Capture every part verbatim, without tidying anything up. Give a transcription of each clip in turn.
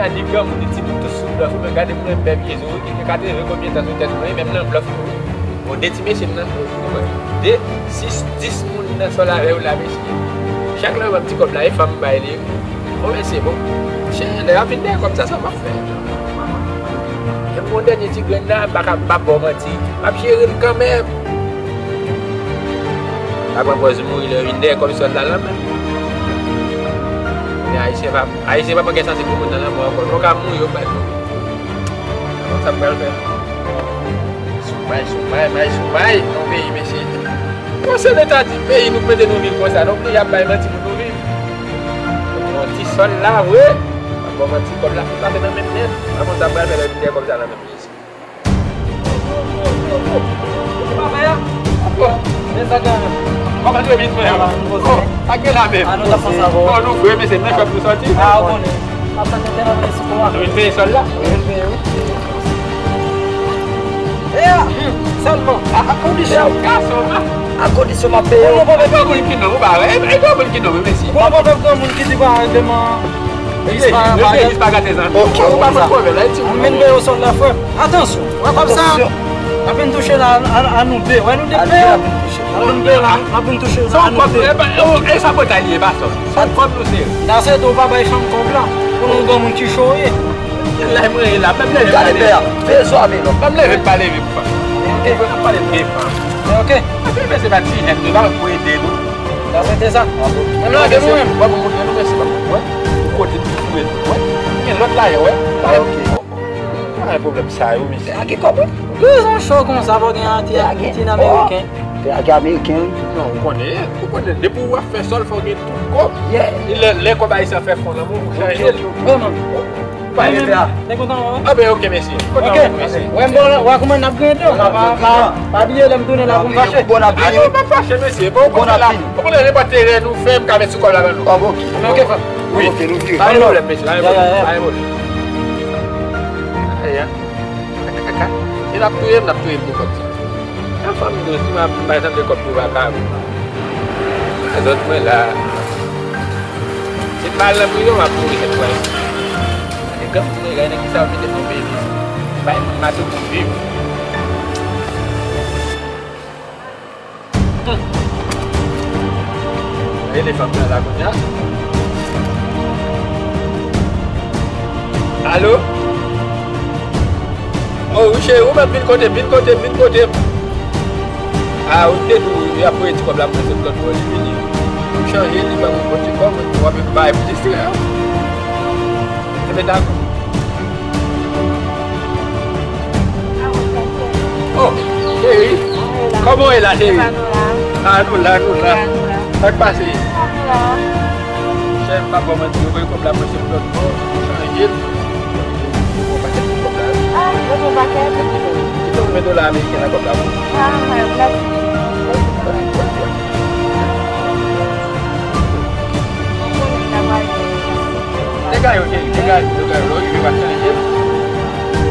Li granmoun, li timoun, tout sou blòf, men gade pou mwen bèl vye zo, wi, ki gen katreven konbyen tan sou tèt mwen, menm nan blòf tou. Bon, de ti mesye m nan, de, sis, dis moun nan sòl avè w la, mesye. Chak lè yo ban m ti kòb la, e fanm m bay li, wi. Bon, mesye, bon. Chè, lè y ap vin dèyè kòb sa, sa m ap fè? Menm yon dènye ti grenn la, m pa ka, m p ap ba w manti. M ap jere l kanmenm. Pa pran pòz mouri lè yo vin dèyè kòb sòl la, la menm. Men Ayisyen pa, Ayisyen pa pran kè sansib pou moun nan lanmò ankò. Nou ka mouri, yo bay nou. Sa m pral fè? Soumay, soumay, may, soumay, nan peyi, mesye. Bon, se leta di peyi nou mete nou viv konsa, non, peyi ap bay manti pou nou viv. Yon ti sòl la, vre. Bon, manti, kòb la, fout pase nan menm nèt. Pa konn sa m pral fè lè vin dèyè kòb sa nan menm mesye. Kòman nou ye, vin frè? Oh, sa gen la menm? Ah, nou t ap fè sa, bro. Oh, nou vre, mesye, nan shop nou sòti. Ah, ou konnen. Ap tann entèvansyon sou kòman. Nou vin peye sòl la? Wi, nou vin peye, wi. E a, hmm, sèlman, a, a kondisyon. E a, gason, a. A kondisyon m ap peye w. Bon, bon, bon, bon. Moun ki nonm, ou pa wè, e, e, moun ki nonm, mesye. Bon, bon, bon, bon, moun ki di pa règleman. Jis pa, jis pa gate zan. Ok, ou pa konn pwovèb la, e ti moun. Ann vin peye w sòl la, frè m. Atansyon. Wè kòb sa. N ap vin touche la, a, a, a nou de. Wè nou de peye. N ap vin touche la, n ap vin touche la, a nou de. Se yon kòb, e, e, e, sabotay li ye, pa sòl. Se yon kòb nou se. N a se tou pa bay fanm kòb la. Pou nou granmoun ki cho ye. Lè mwen ye la, menm leve m pa leve. Gade pè a, fè zo a menm. Menm leve m pa leve pou fanm. Ok. Leve m pa leve pou fanm. Ok. Ase mesye pa ti jèn, nou pa pou ede nou. Sa se te sa. Menm lage nou menm. Wè pou moun nou mesye pa pou wè. Pou kote nou pou ede nou wè. Gen lòt la yo wè. Pa gen pwoblèm sa yo mesye. A ki kòb wi? Rezon cho konsa pa gen anti, anti ameriken. Te ake ameriken wi. Non, ou konnen, ou konnen, depi w ap fè sòl, fò w gen tout kòb. Yeah. E lè, lè kòb ayisyen ap fè fon nan men w, ou chanje l. Vrèman. Ou pa rete a. Te kontan wè w. Ah ben, ok, mesye. Kontan wè w, mesye. Wè m bon, wè kouman n ap griyen dlo. Pa, pa, pa, pa bliye lè m tounen la pou m fache. Bon apil. Ah non, pa fache, mesye. Bon, ou konnen la, ou konnen nenpòt erè nou fè, m ka met sou kòb la ban nou. Ah, bon, ok. Ok, frè. Wi. Ok, nou vire. Pa gen pwoblèm, mesye. Pa gen pwoblèm. Pa gen pwoblèm. Ayi, a. Kaka, kaka. Si n ap touye m, n ap touye m pou kòb sa. Nan fanmi nou, si m ap bay tande kòb pou vakabon. Lòt mwen la. Si m pa al nan prizon, m ap mouri sèt fwa. Gade granmoun mwen, gade nan kisa yo mete m nan peyi. Bay moun mato pou m viv. Hmm. Rele fanm nan la kounye a. Alo? Oh, wi, cheri, ou mèt vin kote m, vin kote m, vin kote m. Ah, ou te di w, y ap voye ti kòb la pou mwen, se lòt bò li vini. Ou chanje, li ban mwen bon ti kòb, w ap bay pou distrè. Enben, dakò. Oh, cheri. Kòman w ye la, cheri? Ah, nou la, nou la. Sa k pase? Chè, m pa ba w manti, yo voye kòb la mwen se lòt bò, chanje l. Yo pran pakèt pou kòb la. Ah, yo pran pakèt? Kite yon ven dola ameriken nan kòb la pou mwen. Ah, mèsi. Dega yo, cheri, dega yo, dega yo, yo rive pa chanje.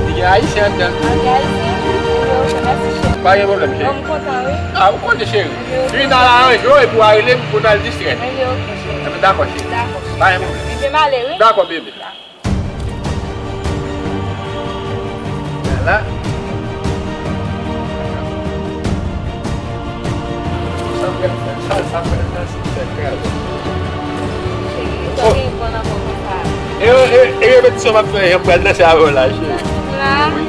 Li gen ayisyen anndan. Ah, gen ayisyen? Yo, mèsi, cheri. Pa gen pwoblèm, cheri. Bon, m kontan, wi. Ah, ou konnen, cheri. Vin al aranje w epi w a rele m pou n al distrè. Enben, ok, cheri. Enben, dakò, cheri. Dakò. Pa gen pwoblèm. Enben, m ale, wi. Dakò, bebe. Dakò. Vwala. Sa fè, sa, sa fè, sa se fè kraze. Cheri, sa gen bon ankò konsa. E, e, e repetisyon m ap fè, m pral danse avè w la, cheri. La? Wi.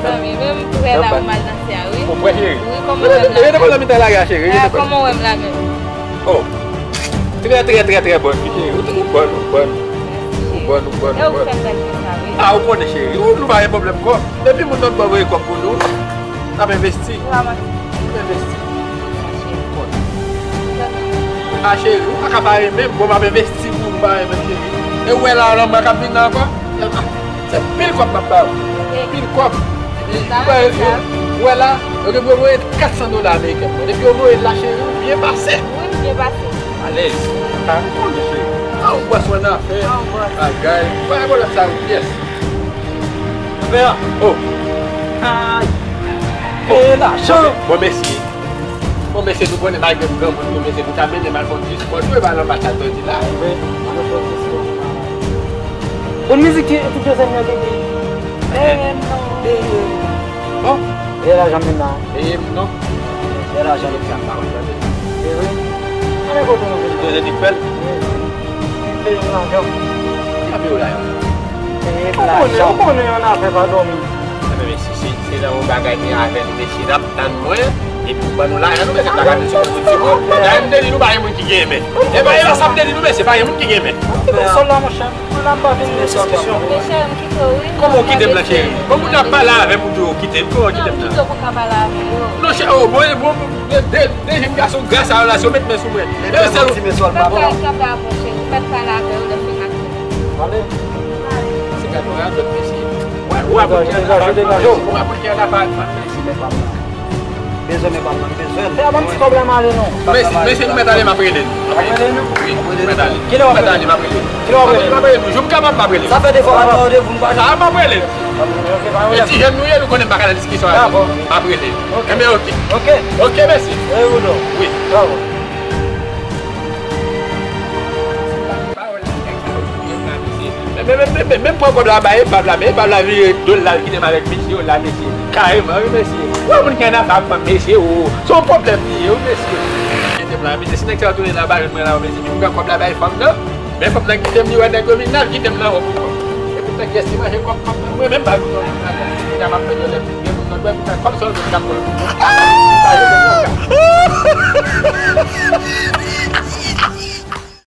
Zanmi, menm prè la, ou mal danse a, wi. Ou prè, cheri? Wi, kòman w wè m la? Rete nan mitan lari a, cheri. Ah, kòman w wè m la menm? Oh. Trè, trè, trè, trè bòn, wi, cheri. Ou, ou bòn, ou bòn. Ou bòn, ou bòn, ou bòn. E ou fè m bèl konsa, wi. Ah, ou konnen, cheri. Ou, nou pa gen pwoblèm kòb. Depi moun lòt bò voye kòb pou nou, n ap envesti. Ou pa manti. N ap envesti. Ah, cheri, ou pa ka pa renmen m. Bon, m ap envesti pou ou, m pa renmen m, cheri. E ou wè la, lanmò k ap vin nan ankò? Se pil kòb m ap ba ou. Pil kòb. Epi, ou wè, ou wè la, yo gen pou yo voye kat san dola ameriken pou mwen. Depi yo voye l la, cheri, ou byen pase. Wi, m byen pase. Alèz. Ah, ou konnen, cheri. Ah, ou bwès mwen nan afè. Ah, ou bwès. Bagay. Pa gen pwoblèm sa, ou pyès. Pè a. Oh. Ay. E lajan. Bon, mesye. Bon, mesye, nou konnen malgre m granmoun, men mesye, nou ta mennen m al fè yon ti spò tou, e pa nan match a jodi la. Wi, al fè yon ti spò. Tout mizik ki, tout dezyèm nan gen. Peye m non. Peye m. Bon. Peye lajan m nan. Peye m non. Peye lajan m nan. Sa pa wè tande. E vre. Ann kote nou vin. Kote li fè l. Peye m lajan m. Ki ap yo la yo? Peye m lajan. Ou konnen, ou konnen yon afè pa dòmi. Enben, mesye, se, se nan yon bagay men avè nou, mesye, n ap tann mwen, epi w ban nou lajan nou, mesye, pa ka vin sou moun ti moun. Dayè, m te di nou, pa gen moun ki gen men. E pa, e pa sa m te di nou, mesye, pa gen moun ki gen men. Ti konsòl la, monchè. Pou n ap pa vin nan diskisyon. Monchè, m kite w, wi. Kòman w kite m la, cheri? Kòman w ap pale avè m, ou di w kite m? Kòman w kite m la? Non, m kite w pou w ka pale avè yo. Non, cheri, oh, bon, bon, bon, de, de, de jenn gason gras sa yo la, si yo met men sou mwen. Mete yon ti men sou l, papa. Pèp la, pèp la, bon, cheri, pèp pale avè yo, lè fin ak Se gade yon radòt, mesye. Wè, ou ap pran yon afè, ou ap pran yon afè, mesye. Bezwen men pa m nan, bezwen. Fè ban m ti kòb la, m ale non. Mesye, mesye, nou mèt ale, m ap rele nou. Ap rele nou? Wi, nou mèt ale. Kilè w ap rele? Nou mèt ale, m ap rele nou. Kilè w ap rele? M ap rele nou. Jou m kapab, m ap rele nou. Sa fè de fwa w ap mande pou nou pa. Ah, m ap rele nou. E ti jèn nou ye, nou konnen m pa ka nan diskisyon avè nou. M ap rele nou. Enben, oke. Oke. Oke, mesye. E ou non? Wi. Bravo. Men, men, men, men, men, men pran kòb la bay Epab la, men Epab la vire do l la, l kite m avèk mesye yo la, mesye. Kareman, wi, mesye. Wè moun ki annafè ap pran mesye, o. Se yon pwoblèm li ye, wi, mesye. Kite m la, mesye, si nèg sa yo tounen la, ba jwenn mwen la, mesye, m pran kòb la bay fanm nan. Men fanm nan kite m, li wè nèg yo vin la, l kite m nan wòb li pran. E poutan, kiyès ki manje kòb fanm nan? Mwen menm, ba vin nan, m ap fè yo lè, gen moun nan dwèt, kòm sa, l vin k ap pran. Pa jwenn mwen la.